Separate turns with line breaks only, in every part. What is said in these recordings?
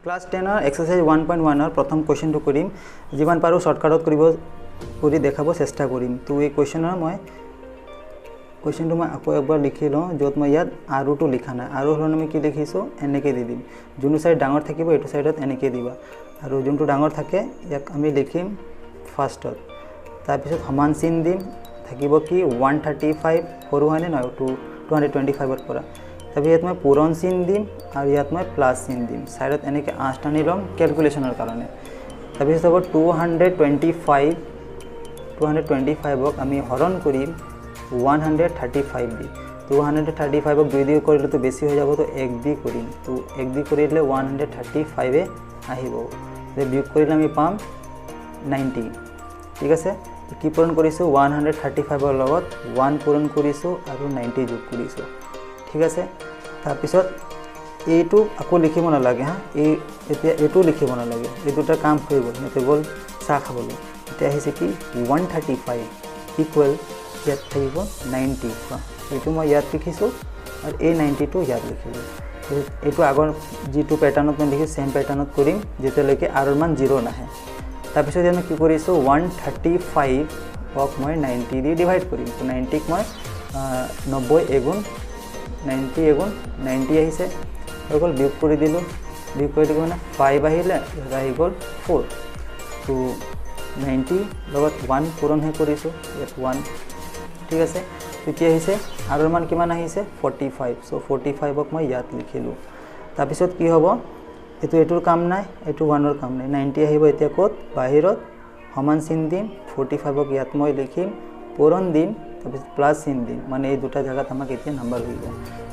Class 10ৰ exercise 1.1ৰ প্ৰথম কুৱেশ্যনটো কৰিম। যিমান পাৰোঁ শ্বৰ্টকাটত কৰি দেখাব চেষ্টা কৰিম। তো এই কুৱেশ্যনৰ মই কুৱেশ্যনটো মই আকৌ একবাৰ লিখি লওঁ, য'ত মই ইয়াত আৰুটো লিখা নাই। আৰু হ'লে আমি কি লিখিছোঁ, এনেকৈ দি দিম। যোনটো ছাইড ডাঙৰ থাকিব এইটো ছাইডত এনেকৈ দিবা, আৰু যোনটো ডাঙৰ থাকে ইয়াক আমি লিখিম ফাৰ্ষ্টত। তাৰপিছত সমান চিন দিম, থাকিব কি 135, সৰু হয়নে নহয়, 225ৰ পৰা। তাৰপিছত ইয়াত মই পূৰণ চিন দিম আৰু ইয়াত মই প্লাছ চিন দিম। ছাইডত এনেকৈ আঁচ টানি ল'ম কেলকুলেশ্যনৰ কাৰণে। তাৰপিছত হ'ব 225, 225ক আমি হৰণ কৰিম 135 দি। 235ক 2 দি কৰিলেতো বেছি হৈ যাব, তো 1 দি কৰিম। তো 1 দি কৰিলে 135 আহিব। বিয়োগ কৰিলে আমি পাম 90। ঠিক আছে, কি পূৰণ কৰিছোঁ, 135ৰ লগত 1 পূৰণ কৰিছোঁ আৰু 90 যোগ কৰিছোঁ। ঠিক আছে, তাৰপিছত এইটো আকৌ লিখিব নালাগে। হা, এই এতিয়া এইটো লিখিব নালাগে, এই দুটা কাম হৈ গ'ল। এতিয়া গ'ল চাহ খাবলৈ। এতিয়া আহিছে কি 135 ইকুৱেল ইয়াত থাকিব 90। এইটো মই ইয়াত লিখিছোঁ আৰু এই 90টো ইয়াত লিখিলোঁ। এইটো আগৰ যিটো পেটাৰ্ণত মই লিখিছোঁ ছেম পেটাৰ্ণত কৰিম যেতিয়ালৈকে আৰৰ মান 0 নাহে। তাৰপিছত মই কি কৰিছোঁ, 135ক মই 90 দি ডিভাইড কৰিম। তো 90ক মই 90 এগুণ 90 এগুণ 90 আহিছে, হৈ গ'ল। বিয়োগ কৰি দিলোঁ, বিয়োগ কৰি দিলোঁ মানে 5 আহিলে, ইয়াত আহি গ'ল 4। তো 90 লগত 1 পূৰণহে কৰিছোঁ, ইয়াত 1। ঠিক আছে, তেতিয়া আহিছে আৰৰ মান কিমান আহিছে, 45। চ' 45ক মই ইয়াত লিখিলোঁ। তাৰপিছত কি হ'ব, এইটোৰ কাম নাই, এইটো 1ৰ কাম নাই। 90 আহিব এতিয়া ক'ত, বাহিৰত। সমান চিন দিম, 45ক ইয়াত মই লিখিম, পূৰণ দিম, তাৰপিছত প্লাছ চিন দিম। মানে এই দুটা জেগাত আমাক এতিয়া নাম্বাৰ লাগিব।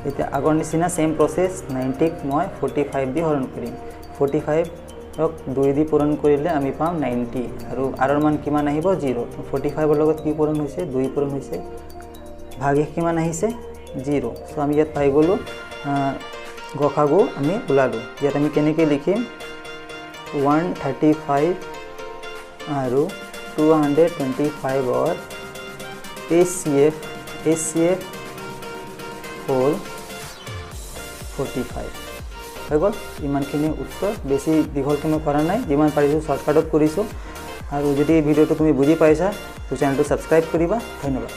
এতিয়া আগৰ নিচিনা ছেম প্ৰচেছ, 90ক মই 45 দি হৰণ কৰিম। 45ক 2 দি পূৰণ কৰিলে আমি পাম 90, আৰু আৰৰ মান কিমান আহিব, 0। 45ৰ লগত কি পূৰণ হৈছে, 2 পূৰণ হৈছে, ভাগশেষ কিমান আহিছে, 0। চ' আমি ইয়াত পাই গ'লোঁ গসাগু আমি ওলালোঁ। ইয়াত আমি কেনেকৈ লিখিম, 135 আৰু 225ৰ এইচ চি এফ হ'ল 45 হৈ গ'ল। ইমানখিনি উত্তৰ, বেছি দীঘলকৈ মই কৰা নাই, যিমান পাৰিছোঁ শ্বৰ্টকাটত কৰিছোঁ। আৰু যদি এই ভিডিঅ'টো তুমি বুজি পাইছা তো চেনেলটো ছাবস্ক্ৰাইব কৰিবা। ধন্যবাদ।